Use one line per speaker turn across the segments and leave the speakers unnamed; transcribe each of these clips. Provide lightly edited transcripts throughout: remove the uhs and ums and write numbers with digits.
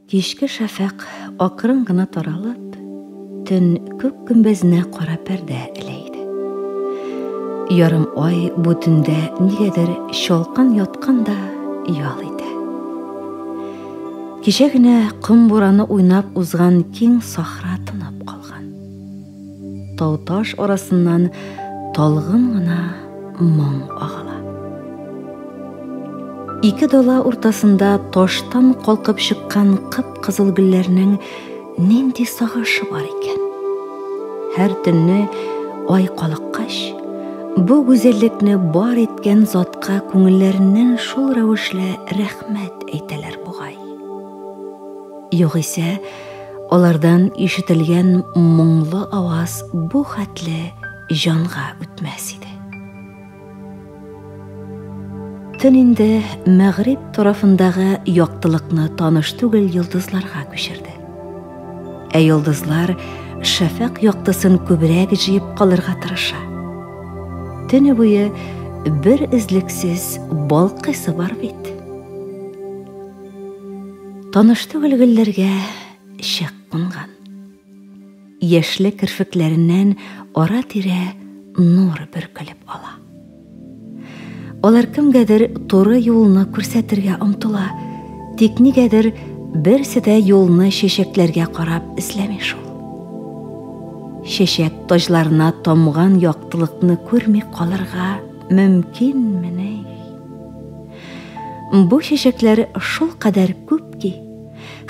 Кичке шәфәкъ акрын гына таралып, төн күк гөмбәзенә кара пәрдә элә иде. Ярым ай бу төндә нигәдер чалкан яткан да ял итә. Кичә генә ком бураны уйнап узган киң сахра тынып калган. Тау-таш арасыннан талгын гына моң агыла. Ике дала уртасында таштан калкып чыккан кып-кызыл гөлләрнең нинди сагышы бар икән? Һәр төнне ай калыккач, бу гүзәллекне бар иткән затка күңелләреннән шул рәвешле рәхмәт әйтәләр бугай. Югыйсә, алардан ишетелгән моңлы аваз бу хәтле җанга үтмәс иде. Төн инде мәгъриб тарафындагы яктылыкны таныш түгел йолдызларга күчерде. Ә йолдызлар шәфәкъ яктысын күбрәк җыеп калырга тырыша. Төне буе бер өзлексез балкыйсы бар бит. Таныш түгел гөлләргә чык кунган. Яшьле керфекләреннән ара-тирә нур бөркелеп ала. Алар кемгәдер туры юлны күрсәтергә омтыла, тик нигәдер берсе дә юлны чәчәкләргә карап эзләми шул. Чәчәк таҗларына тамган яктылыкны күрми калырга мөмкинмени? Бу чәчәкләр шулкадәр күп ки,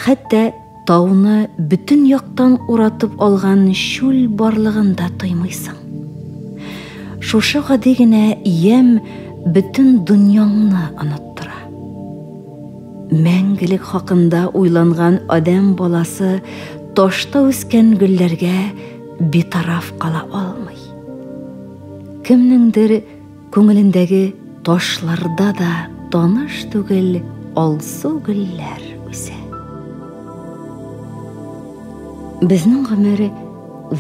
хәтта Тауны бөтен яктан уратып алган чүл барлыгын да тоймыйсың. Шушы гади генә ямь бөтен дөньяңны оныттыра. Мәңгелек хакында уйланган адәм баласы ташта үскән гөлләргә битараф кала алмый. Кемнеңдер Күңелендәге ташларда да таныш түгел алсу гөлләр үсә. Безнең гомер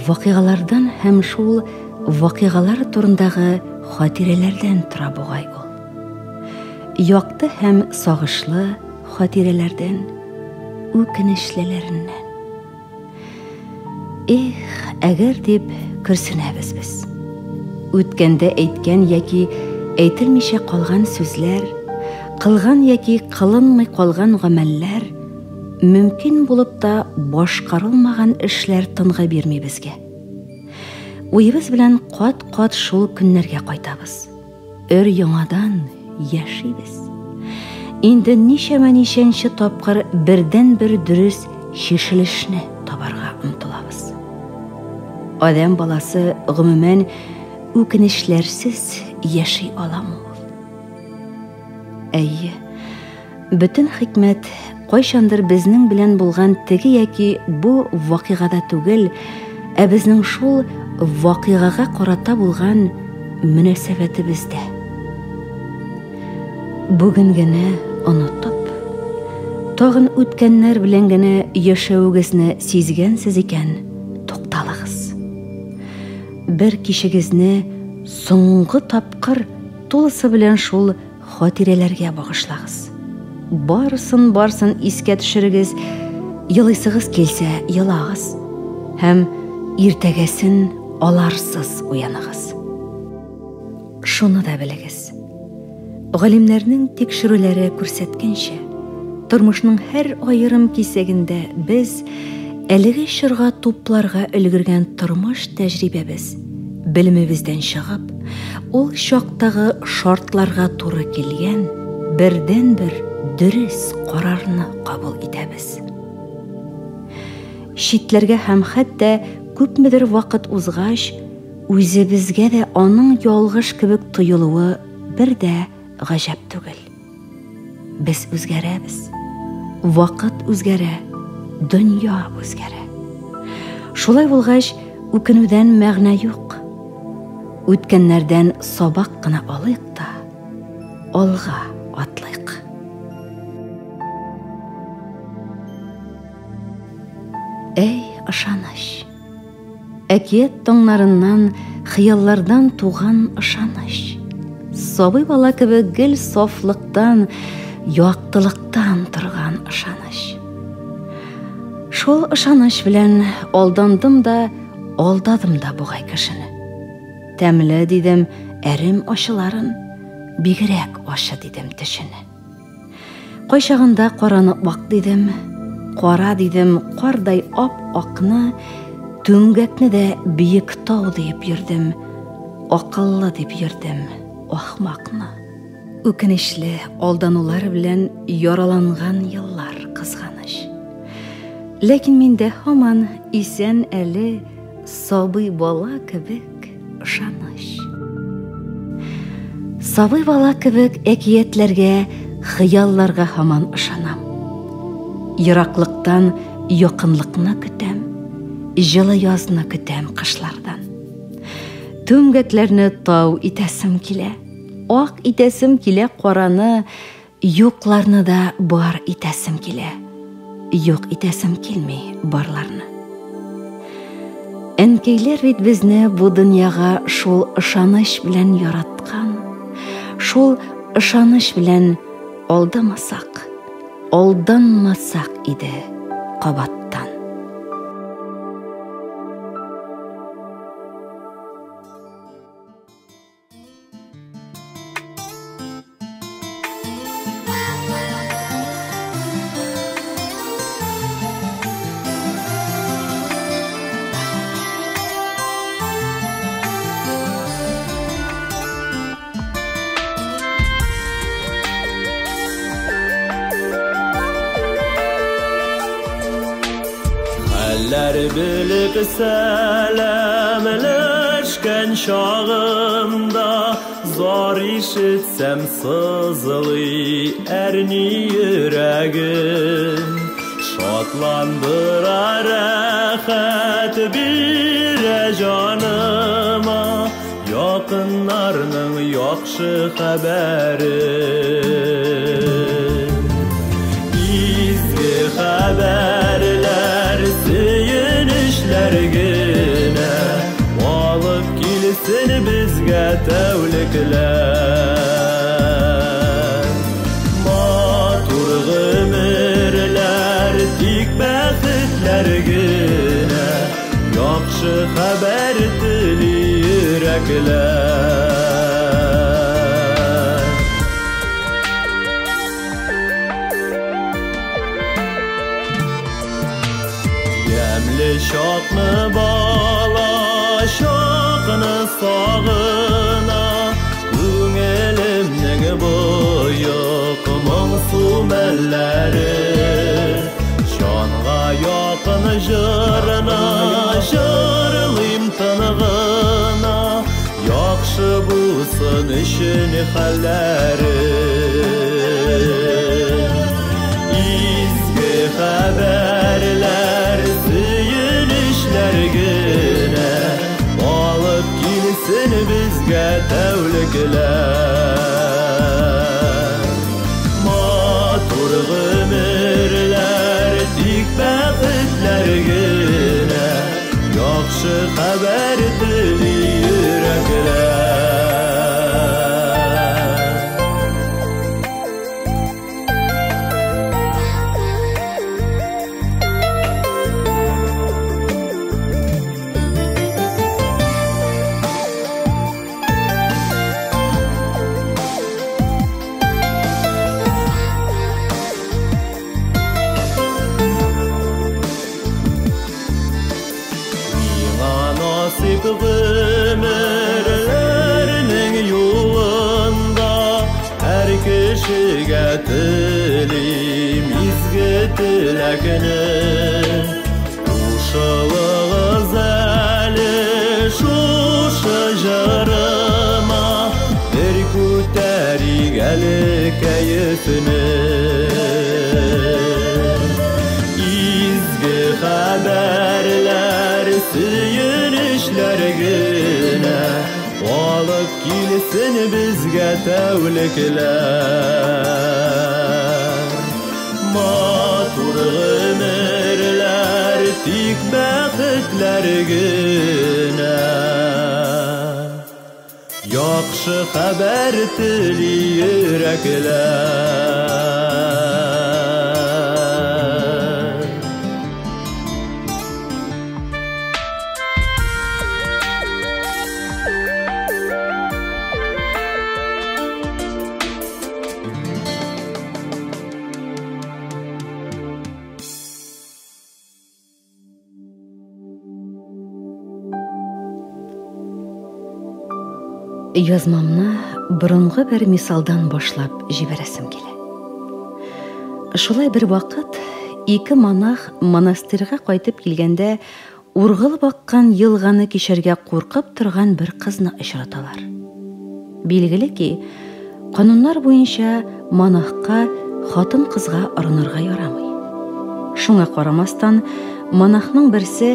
вакыйгалардан һәм шул вакыйгалар турындагы хатирәләрдән тора бугай ул. Якты һәм сагышлы хатирәләрдән, үкенечлеләреннән. Эх, әгәр дип көрсенәбез без. Үткәндә әйткән яки әйтелмичә калган сүзләр, кылган яки кылынмый калган гамәлләр, мөмкин булып та башкарылмаган эшләр тынгы бирми безгә. Уебыз белән кат-кат шул көннәргә кайтабыз. Өр-яңадан яшибез. Инде ничәмә ничәнче тапкыр бердәнбер дөрес чишелешне табарга омтылабыз. Адәм баласы гомумән үкенечләрсез яши аламы ул? Әйе, бөтен хикмәт кайчандыр безнең белән булган теге яки бу вакыйгада түгел, ә безнең шул вакыйгага карата булган мөнәсәбәтебездә. Бүген генә онытып, тагын үткәннәр белән генә яшәвегезне сизгәнсез икән, тукталыгыз. Бер кичегезне соңгы тапкыр тулысы белән шул хатирәләргә багышлагыз. Барысын-барысын искә төшерегез, елыйсыгыз килсә, елагыз. Һәм иртәгәсен аларсыз уяныгыз. Шуны да белегез. Галимнәрнең тикшерүләре күрсәткәнчә, тормышның һәр аерым кисәгендә без әлеге чорга тупларга өлгергән тормыш тәҗрибәбез, белемебездән чыгып, ул чактагы шартларга туры килгән бердәнбер дөрес карарны кабул итәбез. Читләргә һәм хәтта күпмедер вакыт узгач, үзебезгә дә аның ялгыш кебек тоелуы бер дә гаҗәп түгел. Без үзгәрәбез. Вакыт үзгәрә, дөнья үзгәрә. Шулай булгач, үкенүдән мәгънә юк. Үткәннәрдән сабак кына алыйк та, алга атлыйк. Әй, ышаныч! Әкият таңнарыннан, хыяллардан туган ышаныч. Сабый бала кебек гел сафлыктан, яктылыктан торган ышаныч. Шул ышаныч белән алдандым да, алдадым да бугай кешене. Тәмле дидем әрем ачыларын, бигрәк ачы дидем төшене. Кайчагында караны ак дидем, кара дидем, кардай ап-акны, түмгәкне дә биек тау диеп йөрдем, акыллы дип йөрдем ахмакны. Үкенечле алданулар белән яраланган еллар кызганыч. Ләкин миндә һаман исән әле сабый бала кебек ышаныч. Сабый бала кебек әкиятләргә, хыялларга һаман ышанам. Ераклыктан якынлыкны көтәм, җылы язны көтәм кышлардан. Түмгәкләрне тау итәсем килә, ак итәсем килә караны, юкларны да бар итәсем килә. Юк итәсем килми барларны. Әнкәйләр бит безне бу дөньяга шул ышаныч белән яраткан, шул ышаныч белән алдамасак, алданмасак иде кабаттан.
Хәлләр белеп сәламләшкән чагымда, зар ишетсәм сызылый әрни йөрәгем. Шатландыра, рәхәт бирә җаныма якыннарның яхшы хәбәре. Изге хәбәрләр, сөенечләр генә алып килсен безгә тәүлекләр. Матур гомерләр, тик бәхетләр генә, яхшы хәбәр тели йөрәкләр. Ямле чакны, бала чакны сагына, күңелемнең боек моңсу мәлләре. Җанга якын җырны җырлыйм тыныгына, яхшы булсын өчен хәлләре. Изге хәбәрләр, сөенечләр генә алып килсен безгә тәүлекләр. Матур гомерләр, тик бәхетләр генә, яхшы хәбәр тели йөрәкләр. Насип гомерләрнең юлында һәр кешегә телим изге теләкне. Кушылыгыз әле шушы җырыма, бер күтәрик әле кәефне. Изге хәбәрләр, сөенечләр генә алып килсен безгә тәүлекләр. Матур гомерләр, тик бәхетләр генә, яхшы хәбәр тели йөрәкләр.
Язмамны борынгы бер мисалдан башлап җибәрәсем килә. Шулай бер вакыт ике монах монастырьга кайтып килгәндә ургылып аккан елганы кичәргә куркып торган бер кызны очраталар. Билгеле ки, кануннар буенча монахка хатын-кызга орынырга ярамый. Шуңа карамастан, монахның берсе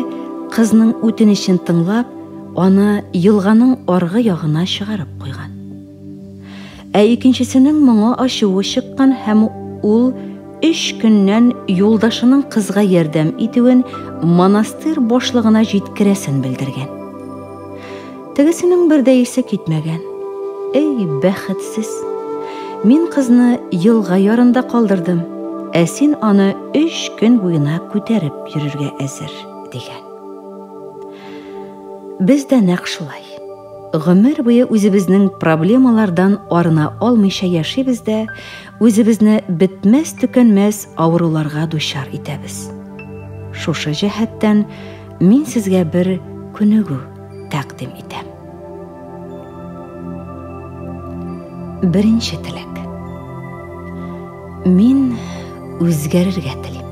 кызның үтенечен тыңлап, аны елганың аргы ягына чыгарып куйган. Ә икенчесенең моңа ачуы чыккан һәм ул өч көннән юлдашының кызга ярдәм итүен монастырь башлыгына җиткерәсен белдергән. Тегесенең бер дә исе китмәгән. Эй, бәхетсез! Мин кызны елга ярында калдырдым, ә син аны өч көн буена күтәреп йөрергә әзер, дигән. Без дә нәкъ шулай. Гомер буе үзебезнең проблемалардан арына алмыйча яшибез дә, үзебезне бетмәс-төкәнмәс авыруларга дучар итәбез. Шушы җәһәттән мин сезгә бер күнегү тәкъдим итәм. Беренче теләк. Мин үзгәрергә телим.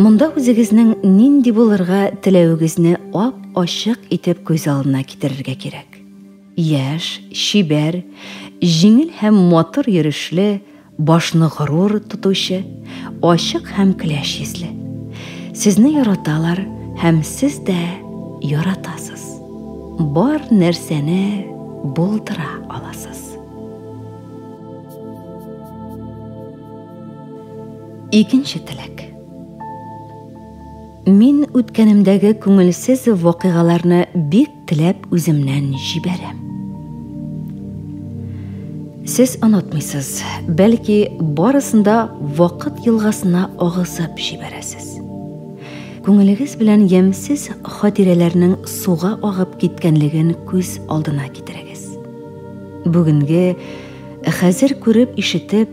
Монда үзегезнең нинди булырга теләвегезне ап-ачык итеп күз алдына китерергә кирәк. Яшь, чибәр, җиңел һәм матур йөрешле, башны горур тотучы, ачык һәм көләч йөзле. Сезне яраталар һәм сез дә яратасыз. Бар нәрсәне булдыра аласыз. Икенче теләк. Мин үткәнемдәге күңелсез вакыйгаларны бик теләп үземнән җибәрәм. Сез онытмыйсыз, бәлки барысын да вакыт елгасына агызып җибәрәсез. Күңелегез белән ямьсез хатирәләрнең суга агып киткәнлеген күз алдына китерегез. Бүгенге, хәзер күреп, ишетеп,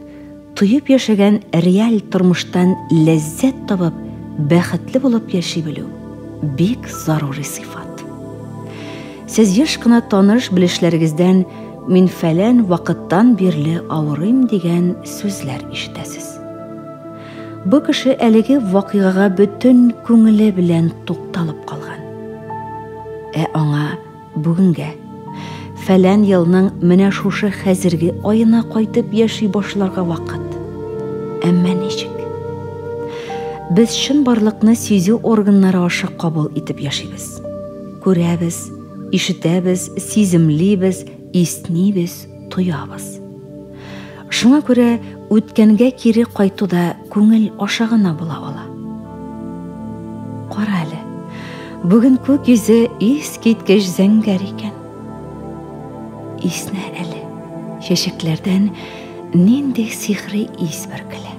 тоеп яшәгән реаль тормыштан ләззәт табып, бәхетле булып яши белү бик зарури сыйфат. Сез еш кына таныш-белешләрегездән мин фәлән вакыттан бирле авырыйм дигән сүзләр ишетәсез. Бу кеше әлеге вакыйгага бөтен күңеле белән тукталып калган. Ә аңа Бүгенгә, фәлән елның менә шушы хәзерге аена кайтып яши башларга вакыт. Әмма ничек? Без чынбарлыкны сизү органнары аша кабул итеп яшибез. Күрәбез, ишетәбез, сиземлибез, иснибез, тоябыз. Шуңа күрә үткәнгә кире кайту да күңел аша гына була ала. Кара әле, бүген күк йөзе искиткеч зәңгәр икән. Иснә әле, чәчәкләрдән нинди сихри ис бөркелә.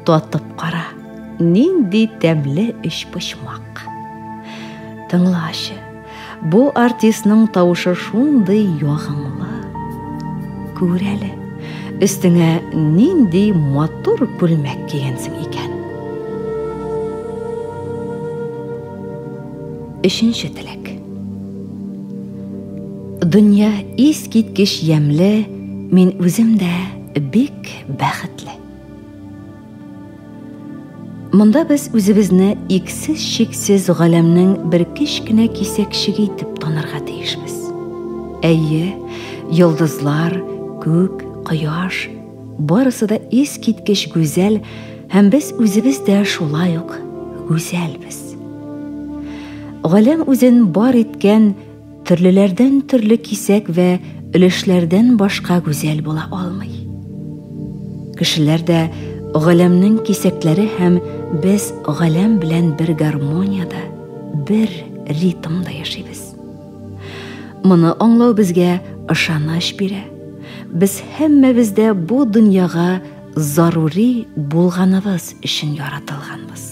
Татып кара, нинди тәмле өчпочмак. Тыңлачы, бу артистның тавышы шундый ягымлы. Күр әле, өстеңә нинди матур күлмәк кигәнсең икән. Өченче теләк. Дөнья искиткеч ямьле, мин үзем дә бик бәхетле. Монда без үзебезне иксез-чиксез галәмнең бер кечкенә кисәкчеге итеп танырга тиешбез. Әйе, йолдызлар, күк, кояш, барысы да искиткеч гүзәл һәм без үзебез дә шулай ук гүзәлбез. Галәм үзен бар иткән Төрлеләрдән төрле кисәк вә өлешләрдән башка гүзәл була алмый. Кешеләр дә галәмнең кисәкләре һәм без галәм белән бер гармониядә, бер ритмда яшибез. Моны аңлау безгә ышаныч бирә. Без һәммәбез дә бу дөньяга зарури булганыбыз өчен яратылганбыз.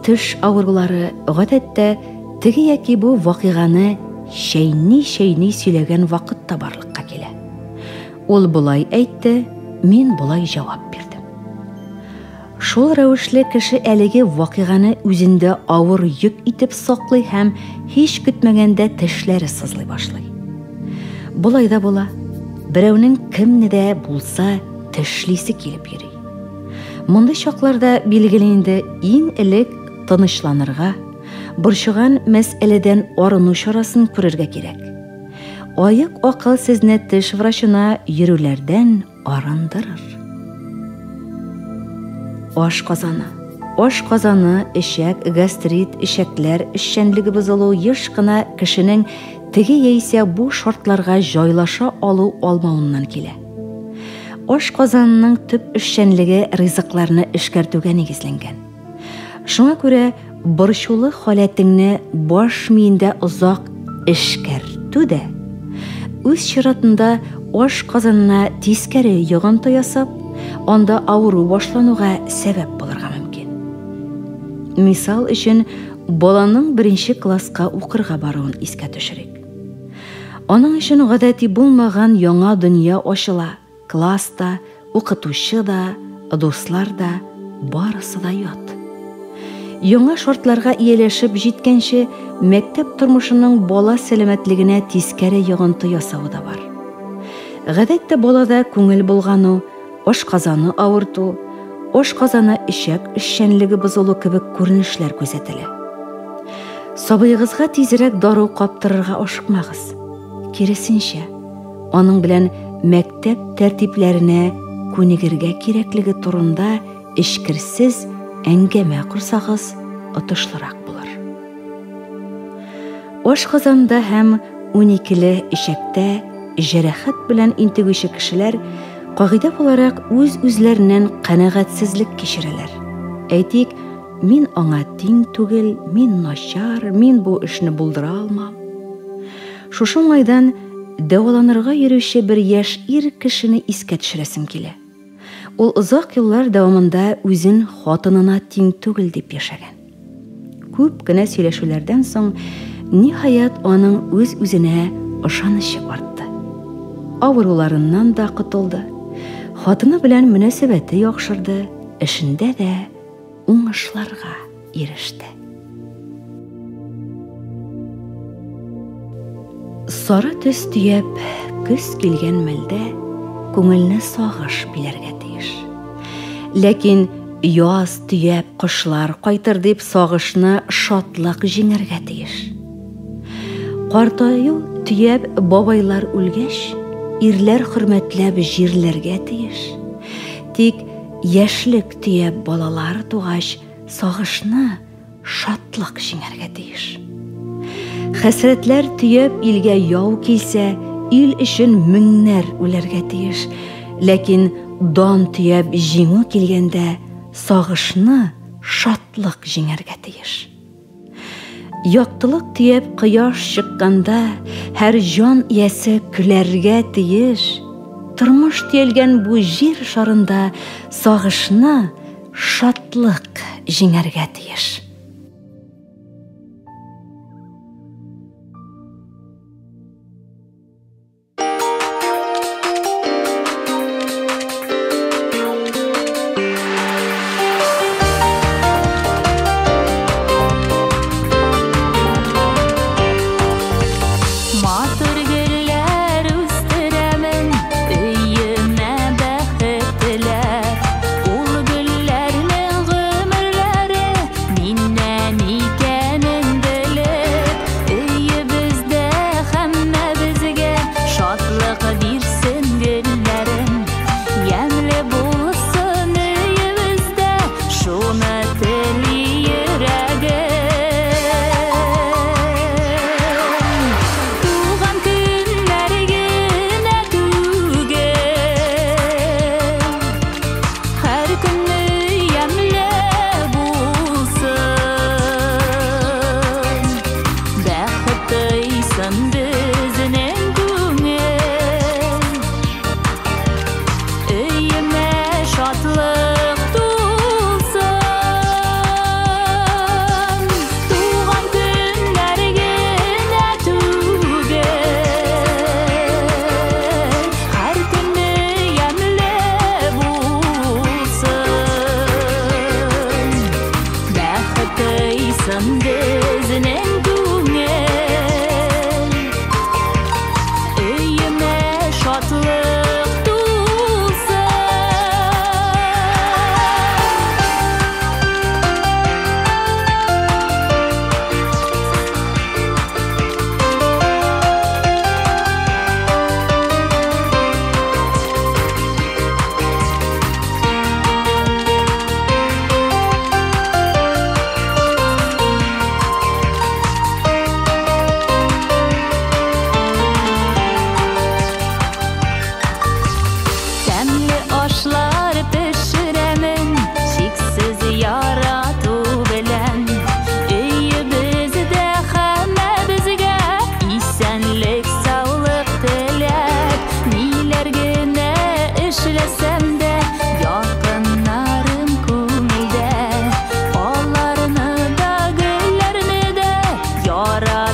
Төш авырулары гадәттә теге яки бу вакыйганы чәйни-чәйни сөйләгән вакытта барлыкка килә. Ул болай әйтте, мин болай җавап бирдем. Шул рәвешле кеше әлеге вакыйганы үзендә авыр йөк итеп саклый һәм һич көтмәгәндә тешләре сызлый башлый. Болай да була. Берәүнең кемне дә булса тешлисе килеп йөри. Мондый чакларда, билгеле инде, иң элек тынычланырга, борчыган мәсьәләдән арыну чарасын күрергә кирәк. Аек акыл сезне теш врачына йөрүләрдән арындырыр. Аш казаны. Аш казаны, эчәк, гастрит, эчәкләр эшчәнлеге бозылу еш кына кешенең теге яисә бу шартларга җайлаша алу-алмавыннан килә. Аш казанының төп эшчәнлеге ризыкларны эшкәртүгә нигезләнгән. Шуңа күрә борчулы халәтеңне баш миендә озак эшкәртү дә, үз чиратында аш казанына тискәре йогынты ясап, анда авыру башлануга сәбәп булырга мөмкин. Мисал өчен, баланың беренче класска укырга баруын искә төшерик. Аның өчен гадәти булмаган яңа дөнья ачыла, Класс та, укытучы да, дуслар да, барысы да ят. Яңа шартларга ияләшеп җиткәнче, мәктәп тормышының бала сәламәтлегенә тискәре йогынты ясавы да бар. Гадәттә балада күңел болгану, ашказаны авырту, ашказаны-эчәк эшчәнлеге бозылу кебек күренешләр күзәтелә. Сабыегызга тизрәк дару каптырырга ашыкмагыз. Киресенчә, аның белән мәктәп тәртипләренә күнегергә кирәклеге турында эчкерсез әңгәмә корсагыз, отышлырак булыр. Ашказанда һәм уникеле эчәктә җәрәхәт белән интегүче кешеләр, кагыйдә буларак, үз-үзләреннән канәгатьсезлек кичерәләр. Әйтик, мин аңа тиң түгел, мин начар, мин бу эшне булдыра алмам. Шушы уңайдан дәваланырга йөрүче бер яшь ир кешене искә төшерәсем килә. Ул озак еллар дәвамында үзен хатынына тиң түгел дип яшәгән. Күп кенә сөйләшүләрдән соң, ниһаять, аның үз-үзенә ышанычы артты. Авыруларыннан да котылды. Хатыны белән мөнәсәбәте яхшырды, эшендә дә уңышларга иреште. Сары төс төяп, көз килгән мәлдә күңелне сагыш биләргә тиеш. Ләкин яз төяп кошлар кайтыр дип сагышны шатлык җиңәргә тиеш. Картаю төяп бабайлар үлгәч, ирләр хөрмәтләп җирләргә тиеш. Тик яшьлек төяп балалар тугач, сагышны шатлык җиңәргә тиеш. Хәсрәтләр төяп илгә яу килсә, ил өчен меңнәр үләргә тиеш. Ләкин дан төяп җиңү килгәндә, сагышны шатлык җиңәргә тиеш. Яктылык төяп кояш чыкканда, һәр җан иясе көләргә тиеш. Тормыш төялгән бу җир шарында сагышны шатлык җиңәргә тиеш.
Матур гөлләр үстерәмен, өемә бәхет теләп. Ул гөлләрнең гомерләре мин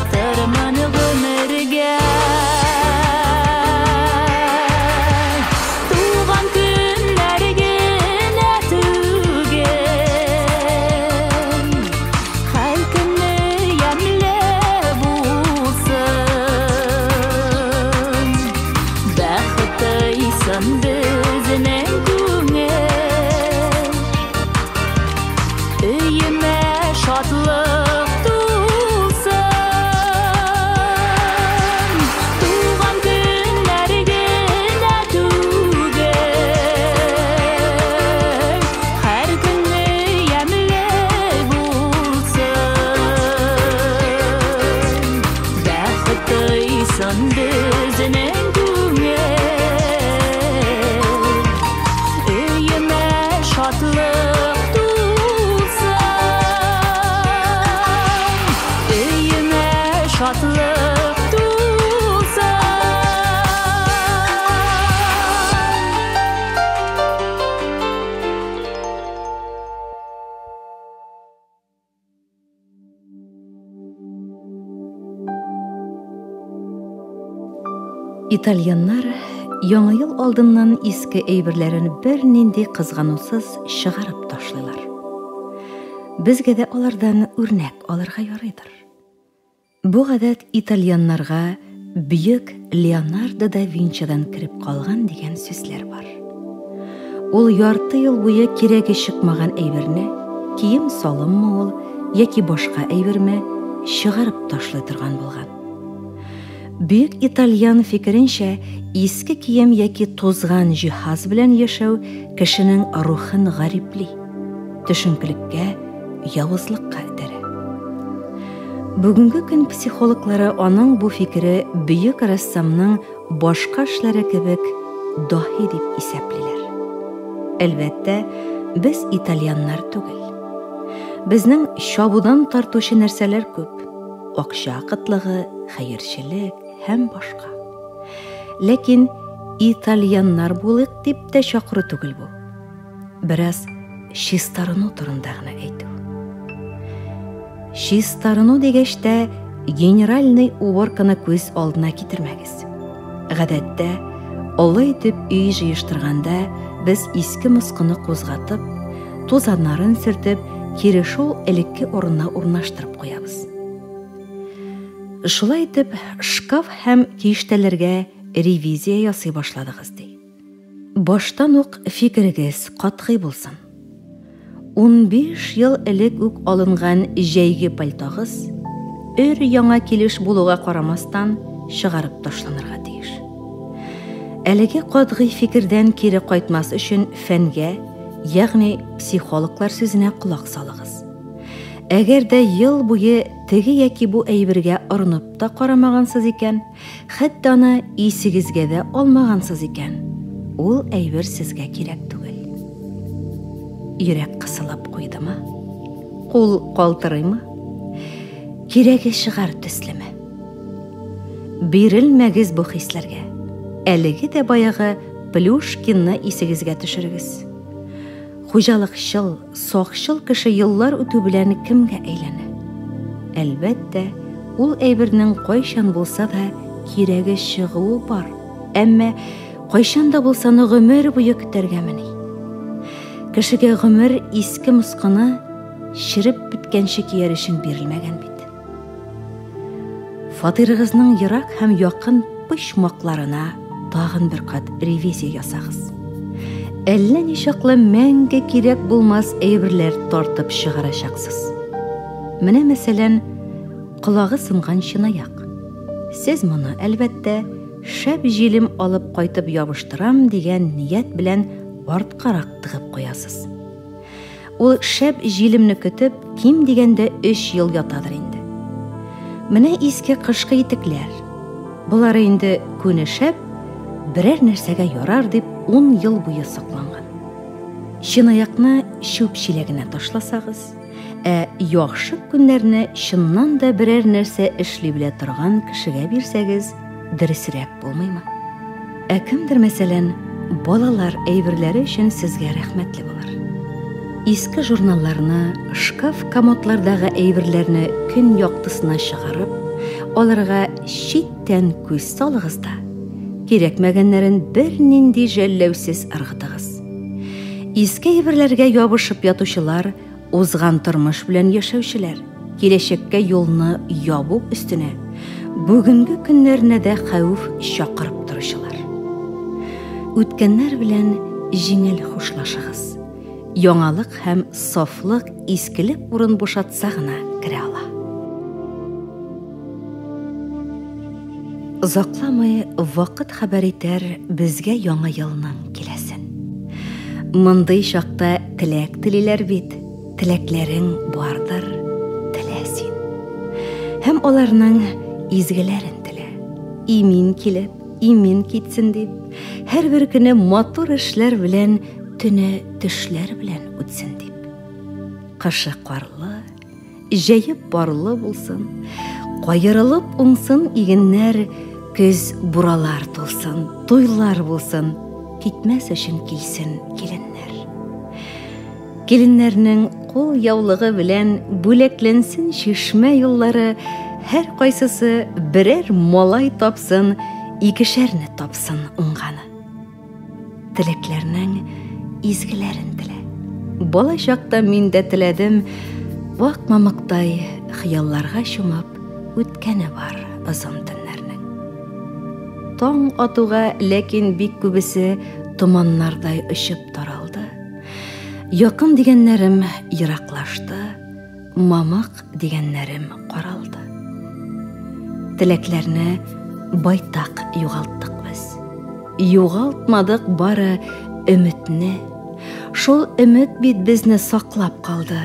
Яратырмын гомергә. Туган көннәр генә түгел, һәр көнне ямьле булсын. Бәхет тойсын безнең күңел, өемә шатлык тулсын. Туган көннәр генә түгел, һәр көнне ямьле булсын. Бәхет тойсын безнең күңел, өемә шатлык тулсын. Өемә шатлык тулсын.
Итальяннар Яңа ел алдыннан иске әйберләрен бернинди кызганусыз чыгарып ташлыйлар. Безгә дә алардан үрнәк алырга ярыйдыр. Бу гадәт итальяннарга бөек Леонардо да Винчидан кереп калган дигән сүзләр бар. Ул ярты ел буе кирәге чыкмаган әйберне, кием-салыммы ул яки башка әйберме, чыгарып ташлый торган булган. Бөек итальян фикеренчә, иске кием яки тузган җиһаз белән яшәү кешенең рухын гарипли, төшенкелеккә, явызлыкка этәрә. Бүгенге көн психологлары аның бу фикере бөек рәссамның башка эшләре кебек даһи дип исәплиләр. Әлбәттә, без итальяннар түгел. Безнең чабудан тартучы нәрсәләр күп. Акча кытлыгы, хәерчелек һәм башка. Ләкин итальяннар булыйк дип тә чакыру түгел бу. Бераз чистарыну турында гына әйтү. Чистарыну дигәч тә генеральный уборканы күз алдына китермәгез. Гадәттә, олы итеп өй җыештырганда без иске москыны кузгатып, тузаннарын сөртеп, кире шул элекке урынына урнаштырып куябыз. Шулай итеп, шкаф һәм киштәләргә ревизия ясый башладыгыз ди. Баштан ук фикерегез катгый булсын. 15 ел элек үк алынган җәйге пальтогыз өр яңа килеш булуга карамастан чыгарып ташланырга тиеш. Әлеге катгый фикердән кире кайтмас өчен фәнгә, ягъни психологлар сүзенә колак салыгыз. Әгәр дә ел буе теге яки бу әйбергә орынып та карамагансыз икән, хәтта аны исегезгә дә алмагансыз икән, ул әйбер сезгә кирәк түгел. Йөрәк кысылып куйдымы? Кул калтырыймы? Кирәге чыгар төслеме? Бирелмәгез бу хисләргә. Әлеге дә баягы Плюшкинны исегезгә төшерегез. Хуҗалыкчыл, сакчыл кеше еллар үтү белән кемгә әйләнә? Әлбәттә, ул әйбернең кайчан булса да кирәге чыгуы бар, әмма кайчан да булса аны гомер буе көтәргәмени? Кешегә гомер иске москыны череп беткәнче кияр өчен бирелмәгән бит. Фатирыгызның ерак һәм якын почмакларына тагын бер кат ревизия ясагыз. Әллә ничаклы мәңге кирәк булмас әйберләр тартып чыгарачаксыз. Менә мәсәлән, колагы сынган чынаяк. Сез моны, әлбәттә, шәп җилем алып кайтып ябыштырам дигән ният белән арткарак тыгып куясыз. Ул шәп җилемне көтеп, ким дигәндә 3 ел ятадыр инде. Менә иске кышкы итекләр. Болары инде күне шәп, берәр нәрсәгә ярар дип 10 ел буе сакланган. Чынаякны чүп чиләгенә ташласагыз, ә яхшы көннәрне чыннан да берәр нәрсә эшли белә торган кешегә бирсәгез, дөресрәк булмыймы? Ә кемдер, мәсәлән, балалар әйберләре өчен сезгә рәхмәтле булыр. Иске журналларны, шкаф-комодлардагы әйберләрне көн яктысына чыгарып, Аларга читтән күз салыгыз да, кирәкмәгәннәрен бернинди жәлләүсез ыргытыгыз. Иске әйберләргә ябышып ятучылар, узган тормыш белән яшәүчеләр, киләчәккә юлны ябу өстенә, бүгенге көннәренә дә хәвеф чакырып торучылар. Үткәннәр белән җиңел хушлашыгыз. Яңалык һәм сафлык искелек урын бушатса гына керә ала. Озакламый вакыт хәбәр итәр безгә яңа елның киләсен. Мондый чакта теләк телиләр бит, теләкләрең бардыр, телә син. Һәм аларның изгеләрен телә. Имин килеп, имин китсен дип, һәрбер көне матур эшләр белән, төне төшләр белән үтсен дип. Кышы карлы, җәе парлы булсын, каерылып уңсын игеннәр, көз буралар тулсын, туйлар булсын, китмәс өчен килсен киленнәр. Киленнәрнең кул яулыгы белән бүләкләнсен чишмә юллары, һәр кайсысы берәр малай тапсын, икешәрне тапсын уңганы. Теләкләрнең изгеләрен телә. Бала чакта мин дә теләдем, вак мамыктай хыялларга чумып, үткәне бар озын төннәрнең. Таң атуга, ләкин бик күбесе томаннардай очып таралды. Якын дигәннәрем ераклашты, мамык дигәннәрем каралды. Теләкләрне байтак югалттык без. Югалтмадык бары өметне. Шул өмет бит безне саклап калды,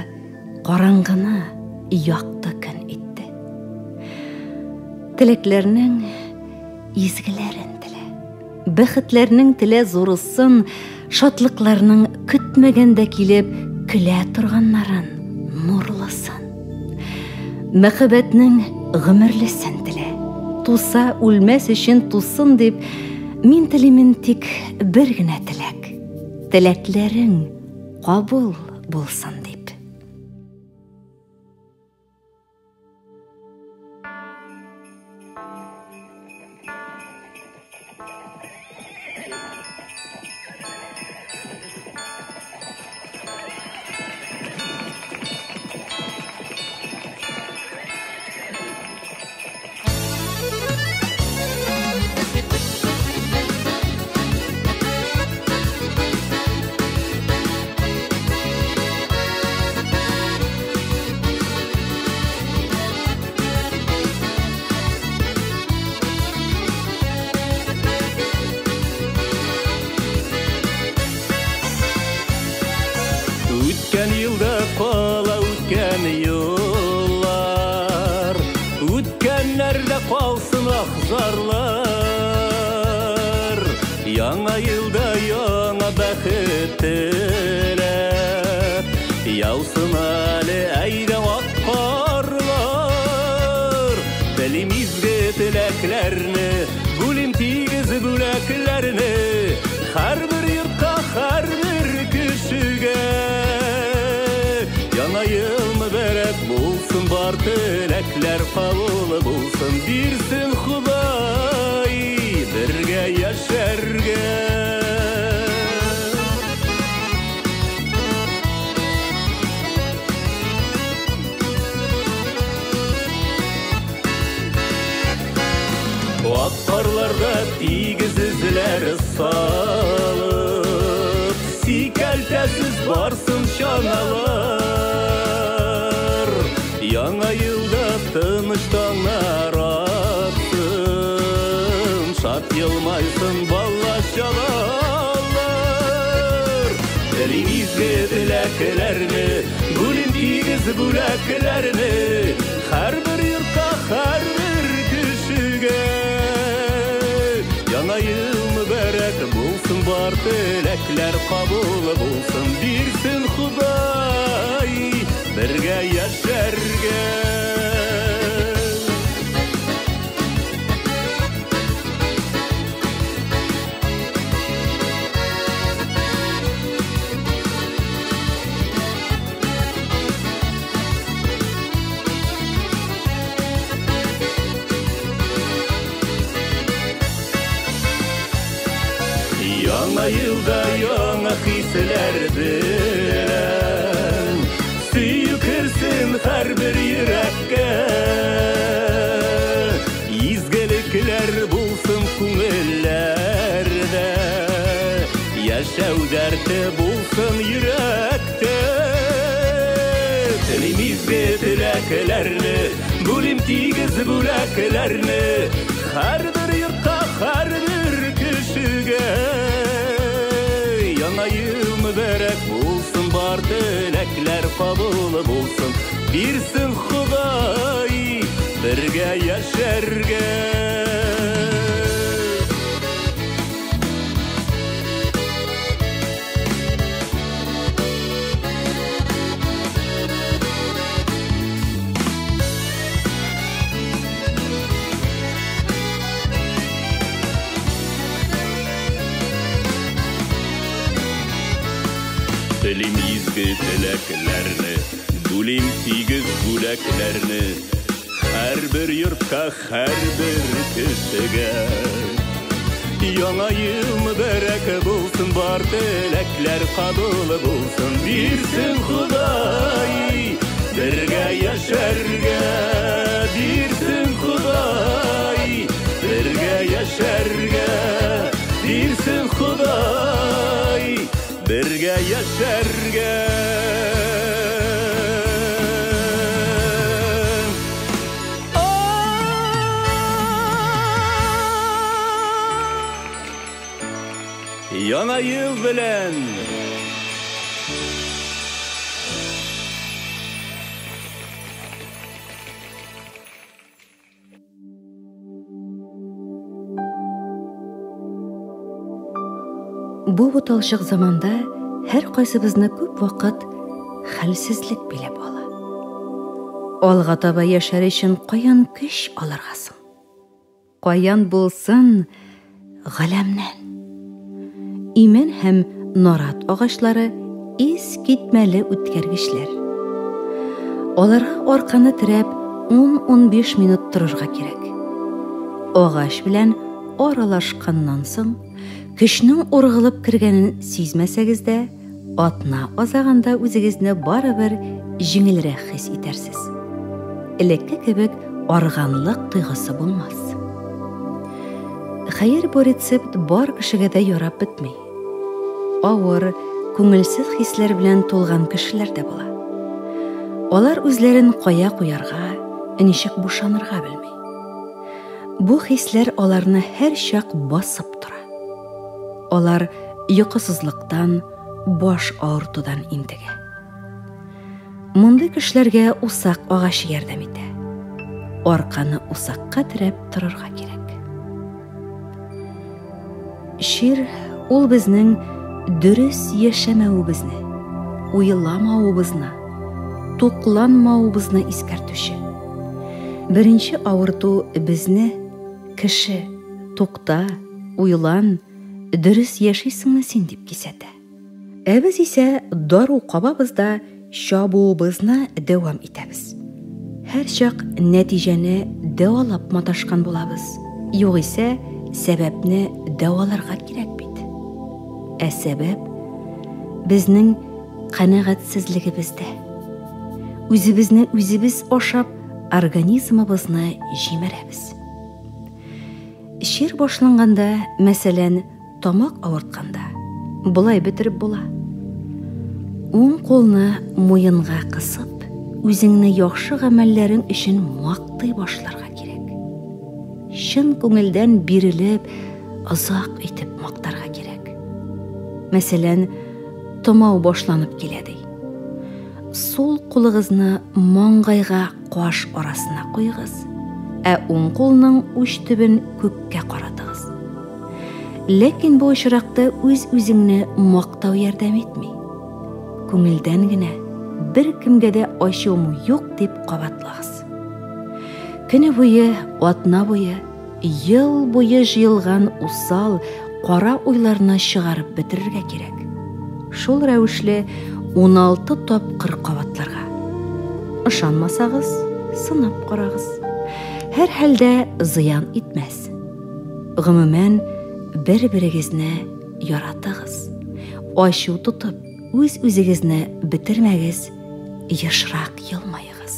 караңгыны якты көн итте. Теләкләрнең изгеләрен телә. Бәхетләрнең телә зурысын, шатлыкларның көтмәгәндә килеп көлә торганнарын нурлысын. Мәхәббәтнең гомерлесен телә. Туса үлмәс өчен тусын дип, мин телимен тик бер генә теләк. Теләкләрең кабул булсын дип.
Үткән елда кала үткән юллар, үткәннәрдә калсын ахзарлар. Яңа елда яңа бәхет теләп, яусын әле әйдә ак карлар. Телим изге теләкләрне, бүлим тигез бүләкләрне, һәрбер йортка, һәрбер кешегә. Яңа ел мөбарәк булсын, бар теләкләр кабул булсын, бирсен Ходай бергә яшәргә. Ак карларда тигез эзләр салып, сикәлтәсез барсын чаналар. Яңа елда тыныч таңнар атсын, шат елмайсын бала чагалар. Телим изге теләкләрне, бүлим тигез бүләкләрне, һәрбер йортка, һәрбер кешегә. Яңа ел мөбарәк булсын, бар теләкләр кабул булсын, бирсен Ходай бергә яшәргә. Яңа елда яңа хисләр белән сөю керсен һәрбер йөрәккә. Изгелекләр булсын күңелләрдә, яшәү дәрте булсын йөрәктә. Телим изге теләкләрне, бүлим тигез бүләкләрне һәрбер йортка, һәрбер кешегә. Яңа ел мөбарәк булсын, бар теләкләр кабул булсын, бирсен Ходай бергә яшәргә. Телим изге теләкләрне, бүлим тигез бүләкләрне һәрбер йортка, һәрбер кешегә. Яңа ел мөбарәк булсын, бар теләкләр кабул булсын, бирсен Ходай бергә яшәргә, бирсен Ходай бергә яшәргә, бирсен Ходай бергә яшәргә. Яңа ел белән!
Бу буталчык заманда һәркайсыбызны күп вакыт хәлсезлек биләп ала. Алга таба яшәр өчен каян көч алырга соң? Каян булсын галәмнән? Имән һәм нарат агачлары искитмәле үткәргечләр. Аларга арканы терәп 10-15 минут торырга кирәк. Агач белән аралашканнан соң, көчнең ургылып кергәнен сизмәсәгез дә, атна азагында үзегезне барыбер җиңелрәк хис итәрсез. Элекке кебек арганлык тойгысы булмас. Хәер, бу рецепт бар кешегә дә ярап бетми. Авыр, күңелсез хисләр белән тулган кешеләр дә була. Алар үзләрен кая куярга, ничек бушанырга белми. Бу хисләр аларны һәрчак басып тора. Алар йокысызлыктан, баш авыртудан интегә. Мондый кешеләргә усак агачы ярдәм итә. Арканы усакка терәп торырга кирәк. Чир ул безнең дөрес яшәмәвебезне, уйламавыбызны, тукланмавыбызны искәртүче. Беренче авырту безне кеше, тукта, уйлан, дөрес яшисеңме син дип кисәтә. Ә без исә дару кабабыз да чабуыбызны дәвам итәбез. Һәрчак нәтиҗәне дәвалап маташкан булабыз. Югыйсә сәбәпне дәваларга кирәк бит. Ә сәбәп безнең канәгатьсезлегебездә. Үзебезне үзебез ашап, организмыбызны җимерәбез. Чир башланганда, мәсәлән, тамак авыртканда, болай бетереп була. Уң кулны муенга кысып, үзеңне яхшы гамәлләрең өчен мактый башларга кирәк. Чын күңелдән бирелеп, озак итеп мактарга кирәк. Мәсәлән, томау башланып килә ди. Сул кулыгызны маңгайга каш арасына куйыгыз, ә уң кулның уч төбен күккә каратыгыз. Ләкин бу очракта үз-үзеңне мактау ярдәм итми. Күңелдән генә бер кемгә дә ачуым юк дип кабатлагыз. Көне буе, атна буе, ел буе җыелган усал, кара уйларны чыгарып бетерергә кирәк. Шул рәвешле 16 тапкыр кабатларга. Ышанмасагыз, сынап карагыз. Һәр хәлдә зыян итмәс. Гомумән, бер-берегезне яратыгыз. Ачу тотып, үз-үзегезне бетермәгез, ешрак елмаегыз.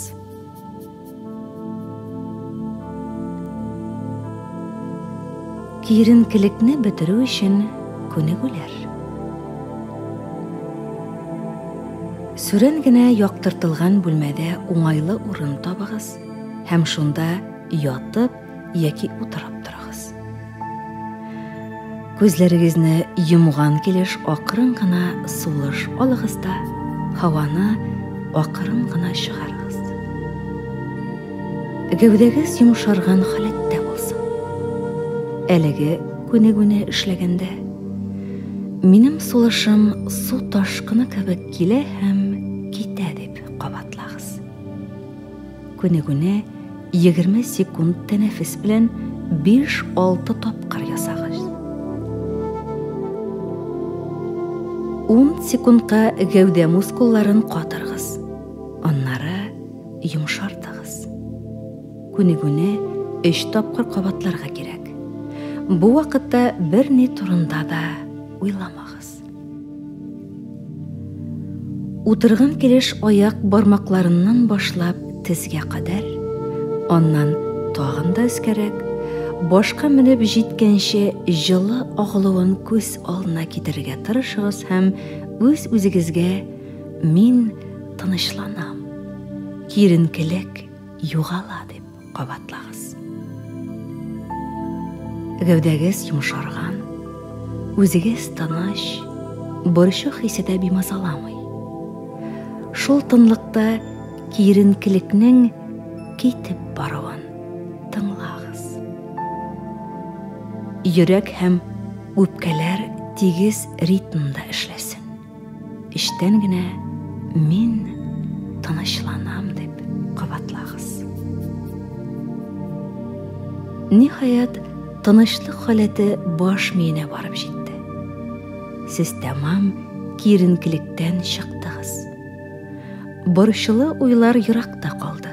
Киеренкелекне бетерү өчен күнегүләр. Сүрән генә яктыртылган бүлмәдә уңайлы урын табыгыз һәм шунда ятып яки утырып торыгыз. Күзләрегезне йомган килеш акрын гына сулыш алыгыз да, һаваны акрын гына чыгарыгыз. Гәүдәгез йомшарган халәттә булсын. Әлеге күнегүне эшләгәндә минем сулышым су ташкыны кебек килә һәм китә дип кабатлагыз. Күнегүне 20 секунд тәнәфес белән 5-6 тапкыр ясагыз. 10 секундка гәүдә мускулларын катырыгыз. Аннары йомшартыгыз. Күнегүне 3 тапкыр кабатларга кирәк. Бу вакытта берни турында да уйламагыз. Утырган килеш аяк бармакларыннан башлап тезгә кадәр, аннан тагын да өскәрәк, башка менеп җиткәнче җылы агылуын күз алдына китерергә тырышыгыз һәм үз-үзегезгә мин тынычланам, киеренкелек югала дип кабатлагыз. Гәүдәгез йомшарган, үзегез тыныч, борчу хисе дә бимазаламый. Шул тынлыкта киеренкелекнең китеп баруын тыңлагыз. Йөрәк һәм үпкәләр тигез ритмда эшләсен. Эчтән генә мин тынычланам дип кабатлагыз. Ниһаять, тынычлык халәте баш миенә барып җитте. Сез тәмам киеренкелектән чыктыгыз. Борчулы уйлар еракта калды.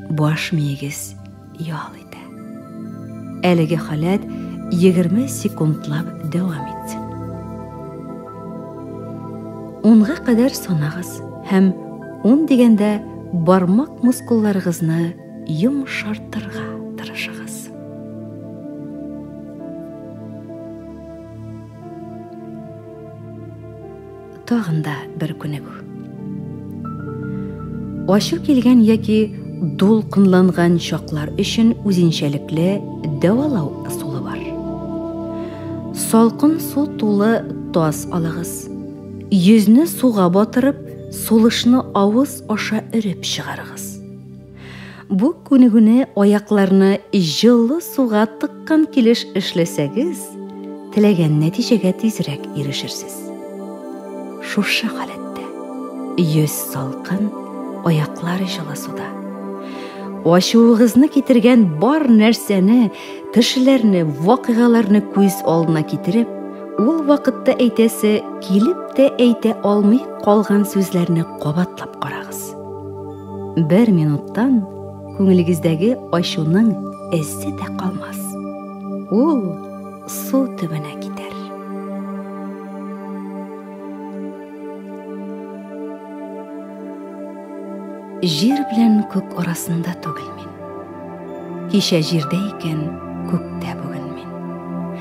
Баш миегез ял итә. Әлеге халәт 20 секундлап дәвам итсен. Унга кадәр санагыз һәм ун дигәндә бармак мускулларыгызны йомшартырга тырышыгыз. Тагын да бер күнегү. Ачу килгән яки дулкынланган чаклар өчен үзенчәлекле дәвалау ысулы бар. Салкын су тулы тас алыгыз. Йөзне суга батырып, сулышны авыз аша өреп чыгарыгыз. Бу күнегүне аякларны җылы суга тыккан килеш эшләсәгез, теләгән нәтиҗәгә тизрәк ирешерсез. Шушы халәттә йөз салкын, аяклар җылы суда. Ачуыгызны китергән бар нәрсәне, кешеләрне, вакыйгаларны күз алдына китереп, ул вакытта әйтәсе килеп тә әйтә алмый калган сүзләрне кабатлап карагыз. Бер минуттан күңелегездәге ачуның эзе дә калмас. Ул су төбенә китәр. Җир белән күк арасында түгел мин. Кичә җирдә икән, күктә бүген мин.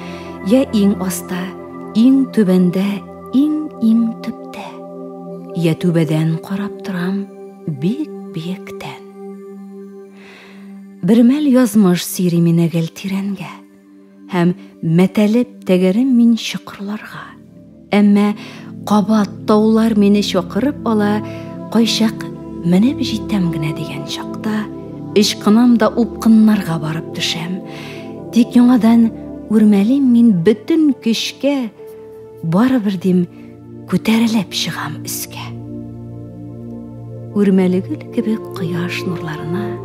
Я иң аста, иң түбәндә, иң-иң төптә. Я түбәдән карап торам, бик биектән. Бермәл язмыш сөйри мине гел тирәнгә. Һәм мәтәлеп тәгәрим мин чокырларга. Әмма кабат таулар мине чакырып ала, кайчак менеп җитәм генә дигән чакта, ычкынам да упкыннарга барып төшәм. Тик яңадан үрмәлим мин бөтен көчкә, барыбер дим, күтәрелеп чыгам өскә. Үрмәле гөл кебек кояш нурларына,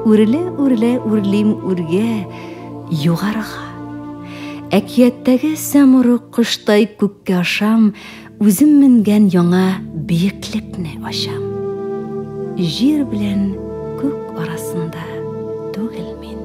үрелә-үрелә үрлим үргә, югарыга. Әкияттәге сәмруг коштай күккә ашам, үзем менгән яңа биеклекне ачам. Җир белән күк арасында түгел мин.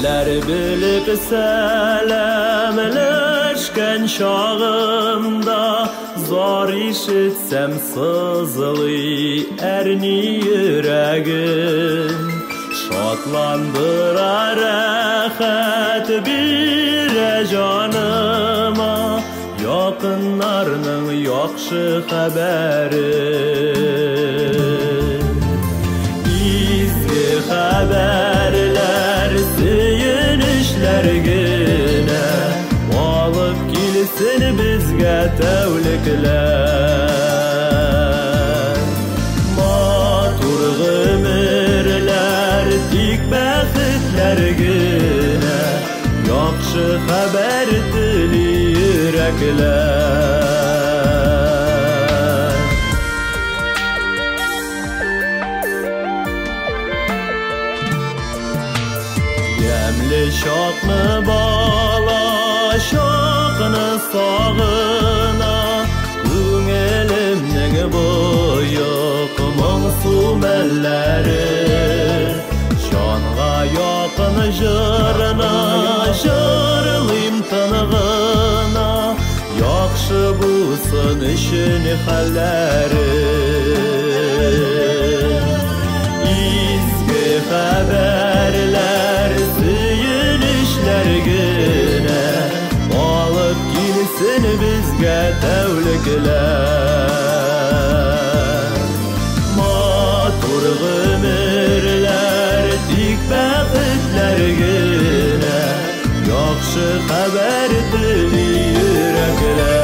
Хәлләр белеп сәламләшкән чагымда, зар ишетсәм сызлый әрни йөрәгем. Шатландыра, рәхәт бирә җаныма якыннарның яхшы хәбәре. Изге хәбәрләр, сөенечләр генә алып килсен безгә тәүлекләр. Матур гомерләр, тик бәхетләр генә, яхшы хәбәр тели йөрәкләр. Ямьле чакны, бала чакны сагына күңелемнең боек моңсу мәлләре. Җанга якын җырны җырлыйм тыныгына, яхшы булсын өчен хәлләре. Изге хәбәрләр, сөенечләр генә алып килсен безгә тәүлекләр. Матур гомерләр, тик бәхетләр генә, яхшы хәбәр тели йөрәкләр.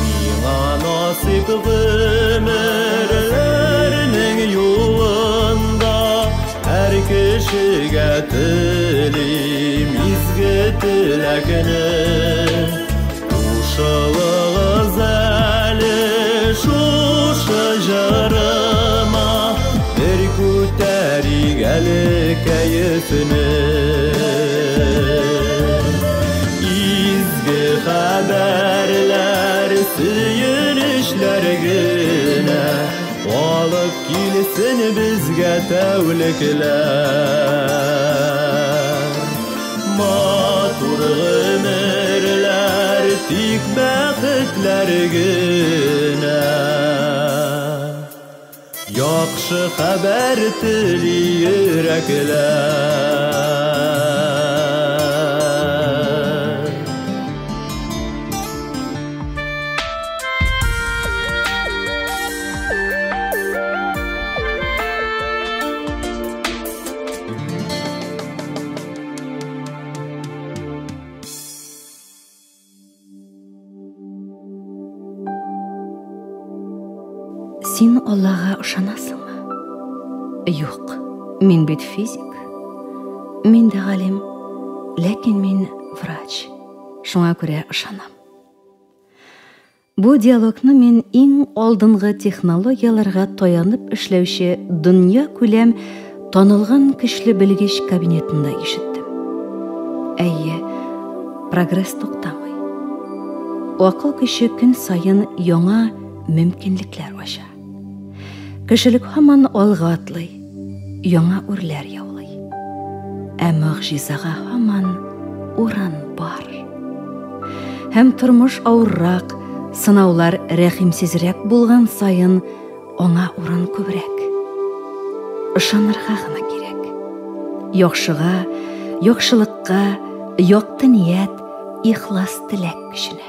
Миңа насыйп гомерләрнең юлында һәр кешегә телим изге теләкне. Кушылыгыз әле шушы җырыма, бер күтәрик әле кәефне. Изге хәбәрләр, сөенечләр генә алып килсен безгә тәүлекләр. Матур гомерләр, тик бәхетләр генә, яхшы хәбәр тели йөрәкләр.
Син Аллага ышанасыңмы? Юк, мин бит физик. Мин дә галим, ләкин мин врач. Шуңа күрә ышанам. Бу диалогны мин иң алдынгы технологияләргә таянып эшләүче дөнья күләм танылган көчле белгеч кабинетында ишеттем. Әйе, прогресс туктамый. Акыл көче көн саен яңа мөмкинлекләр ача. Кешелек һаман алга атлый, яңа үрләр яулый. Ә могҗизага һаман урын бар. Һәм тормыш авыррак, сынаулар рәхимсезрәк булган саен аңа урын күбрәк. Ышанырга гына кирәк. Яхшыга, яхшылыкка, якты ният, ихлас теләк көченә.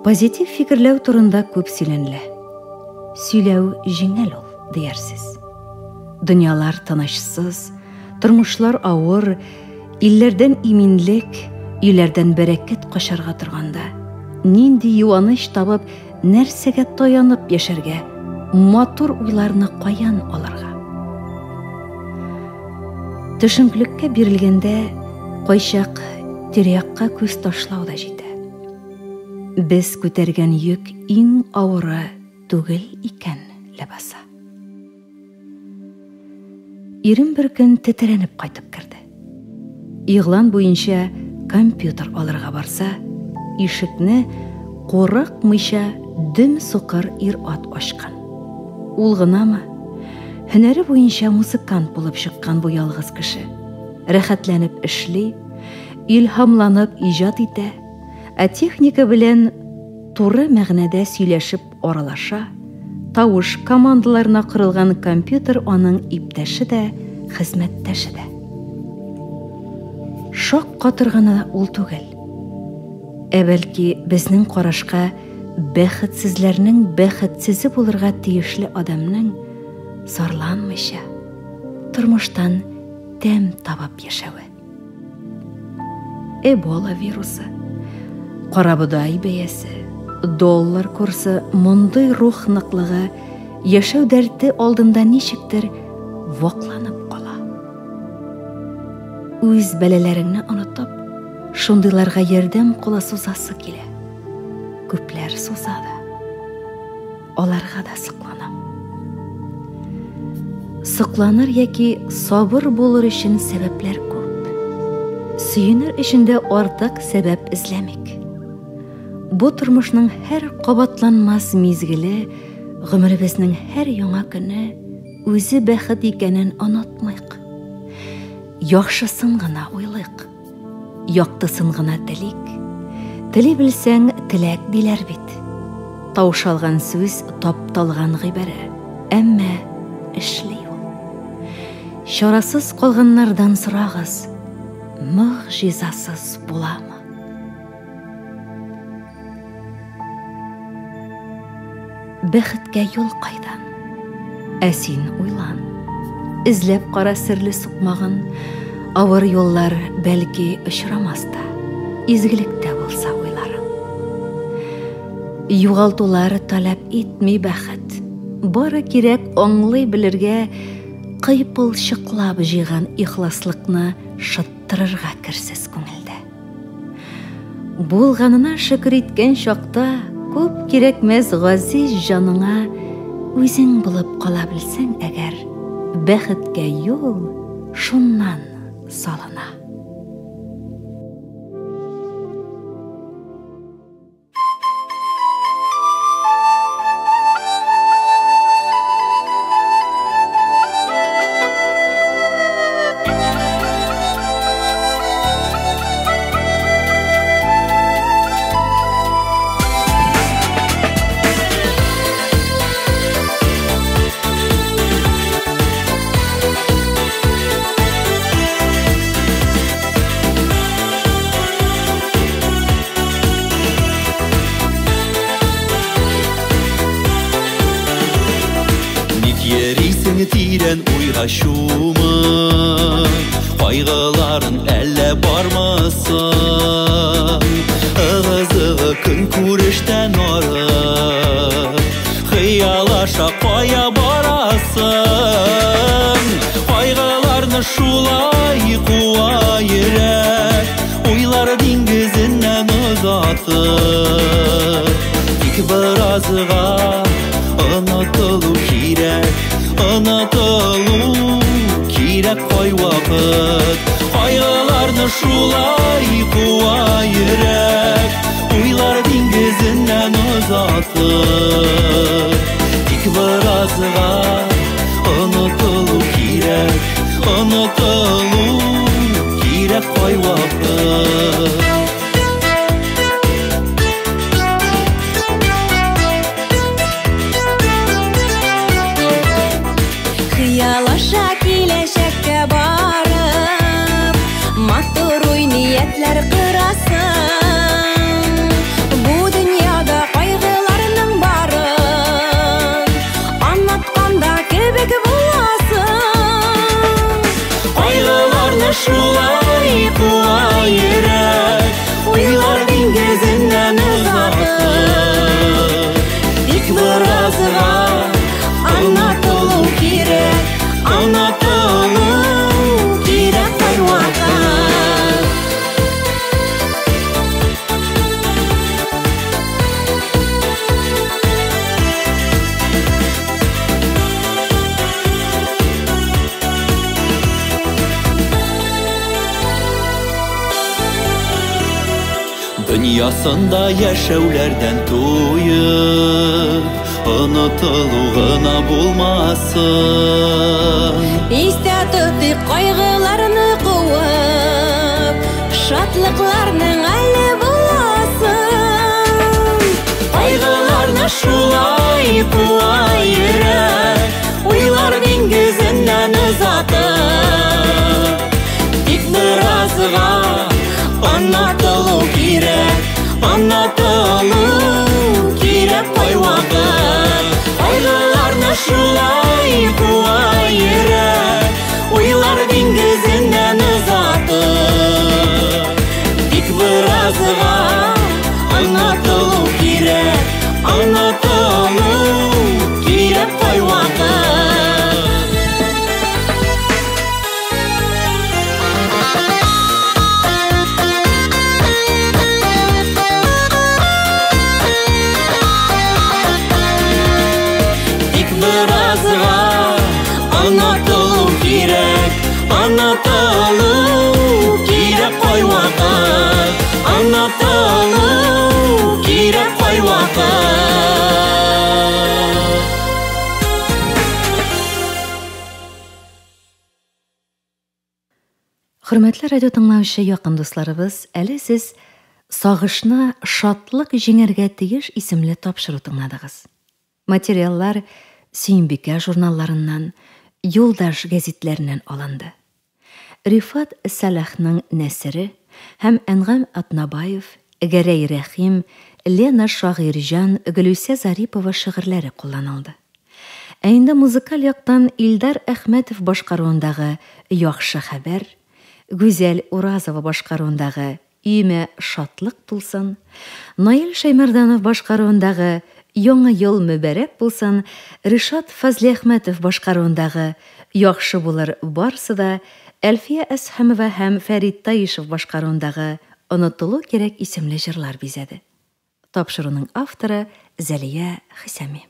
Позитив фикерләү турында күп сөйләнелә. Сөйләү җиңел ул, диярсез. Дөньялар тынычсыз, тормышлар авыр, илләрдән иминлек, өйләрдән бәрәкәт качарга торганда, нинди юаныч табып, нәрсәгә таянып яшәргә, матур уйларны каян алырга? Төшенкелеккә бирелгәндә, кайчак тирә-якка күз ташлау да җитә. Без күтәргән йөк иң авыры түгел икән ләбаса. Ирем бер көн тетрәнеп кайтып керде. Игълан буенча компьютер алырга барса, ишекне курыкмыйча дөм сукыр ир-ат ачкан. Ул гынамы? Һөнәре буенча музыкант булып чыккан бу ялгыз кеше. Рәхәтләнеп эшли, илһамланып иҗат итә, ә техника белән туры мәгънәдә сөйләшеп аралаша, тавыш командаларына корылган компьютер аның иптәше дә, хезмәттәше дә. Шак катырганы ул түгел. Ә бәлки безнең карашка бәхетсезләрнең бәхетсезе булырга тиешле адамның зарланмыйча, тормыштан тәм табып яшәве. Эбола вирусы, карабодай бәясе, доллар курсы мондый рух ныклыгы, яшәү дәрте алдында ничектер вакланып кала. Үз бәлаләреңне онытып, шундыйларга ярдәм кулы сузасы килә. Күпләр суза да. Аларга да сокланам. Сокланыр яки сабыр булыр өчен сәбәпләр күп. Сөенер өчен дә артык сәбәп эзләмик. Бу тормышның һәр кабатланмас мизгеле, гомеребезнең һәр яңа көне үзе бәхет икәнен онытмыйк. Яхшысын гына уйлыйк, яктысын гына телик. Тели белсәң, теләк диләр бит. Таушалган сүз, тапталган гыйбарә, әмма эшли ул. Чарасыз калганнардан сорагыз, могҗизасыз буламы? Бәхеткә юл кайдан? Ә син уйлан. Эзләп кара серле сукмагын, авыр юллар бәлки очрамас та, изгелектә булса уйларың. Югалтулар таләп итми бәхет. Бары кирәк аңлый белергә, кыйпылчыклап җыйган ихласлыкны шыттырырга керсез күңелдә. Булганына шөкер иткән чакта күп кирәкмәс газиз җаныңа үзең булып кала белсәң әгәр, бәхеткә юл шуннан салына.
Тирән уйга чумып, кайгыларың әллә бармасын. Ыгы-зыгы көнкүрештән арып, хыял аша кая барасың? Кайгыларны шулай куа йөрәк, уйлар диңгезеннән озатып. Тик беразга онытылу кирәк, онытылу кирәк кайвакыт. Кайгыларны шулай куа йөрәк, уйлар диңгезеннән озатып. Тик беразга онытылу кирәк, онытылу кирәк кайвакыт.
Хыял аша киләчәккә барып, матур уй-ниятләр корасың. Бу дөньяда кайгыларның барын онытканда
Дөньясында яшәүләрдән туеп, онытылу гына булмасын.
Истә тотыйк кайгыларны куып, шатлыкларның әле буласын.
Кайгыларны шулай куа йөрәк, уйлар диңгезеннән озатып. Тик беразга онытылу кирәк, онытылу кирәк кайвакыт. Кайгыларны шулай куа йөрәк, уйлар диңгезеннән озатып. Тик беразга онытылу кирәк, онытылу кирәк кайвакыт. Тик беразга онытылу кирәк, онытылу кирәк кайвакыт, онытылу кирәк кайвакыт.
Хөрмәтле радио тыңлаучы якын дусларыбыз, әле сез Сагышны шатлык җиңәргә тиеш исемле тапшыру тыңладыгыз. Материаллар Сөембикә журналларыннан, Юлдаш гәзитләреннән алынды. Рифат Сәлахның нәсере һәм Әнгам Атнабаев, Гәрәй Рәхим, Лена Шагыйрьҗан, Гөлүсә Зарипова шигырьләре кулланылды. Ә инде музыкаль яктан Илдар Әхмәтов башкаруындагы Яхшы хәбәр, Гүзәл Уразова башкаруындагы Өемә шатлык тулсын, Наил Шәймәрданов башкаруындагы Яңа ел мөбарәк булсын, Ришат Фазлиәхмәтов башкаруындагы Яхшы булыр барсы да, Әлфия Әсхәмова һәм Фәрит Таишев башкаруындагы Онытылу кирәк исемле җырлар бизәде. Тапшыруның авторы Зәлия Хисами.